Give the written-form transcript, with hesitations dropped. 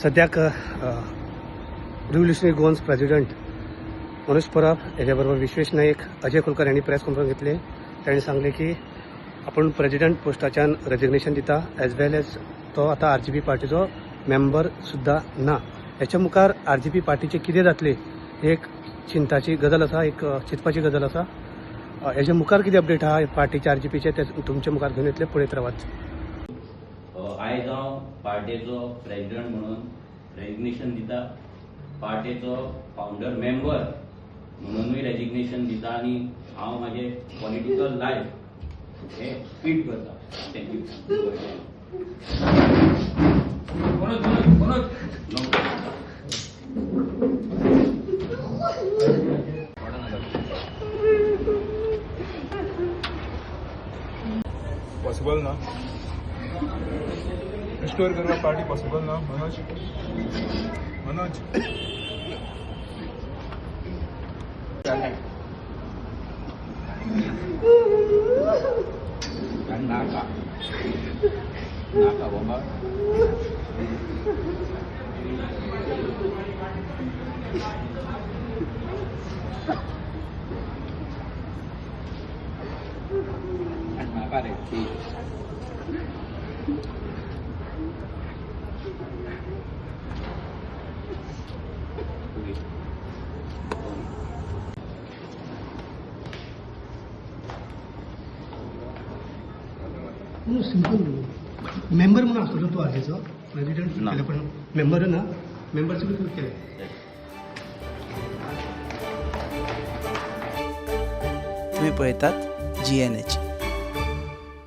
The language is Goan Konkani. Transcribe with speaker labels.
Speaker 1: सद्याक रिव्होल्युशनरी गोवन्स प्रेसिडेंट मनोज परब हेच्या बरोबर विश्वेश नाईक, अजय खोलकर यांनी प्रेस कॉन्फरन्स घेतली. तांणी सांगले की आपण प्रेसिडेंट पोस्टाच्यान रेजिग्नेशन दिता, एज वेल एज तो आतां आरजीपी पार्टीचो मेंबर सुद्दां ना. हेच्या मुखार आरजीपी पार्टीचे कितें जातले ही एक चिंताची गजाल आसा, एक चिंतपाची गजाल आसा. हेच्या मुखार कितें अपडेट आहा पार्टीचे आरजीपीचे ते तुमच्या मुखार घेवन येतले. पळयत रावात.
Speaker 2: आयज हांव पार्टेचो प्रेसिडेंट म्हणून रेजिग्नेशन दिता. पार्टेचो फावंडर मेंबर म्हणूनय रेजिग्नेशन दिता आनी हांव म्हाजें पॉलिटिकल लायफ हें क्वीट करता. Thank you. Manoj, Manoj, Manoj.
Speaker 3: Possible ना रिस्टोर करपाक पार्टी? पॉसिबल ना, मनोज? मनोज.
Speaker 2: नाका नाका बाबा. नाका रे.
Speaker 1: सिंपल मेंबर म्हणून आसतलो तूं आरजीचो प्रेसिडेंट?
Speaker 2: ना.
Speaker 1: केले पण मेंबर ना, मेंबरशिप केले.
Speaker 4: तुम्ही पळयतात जीएनएच.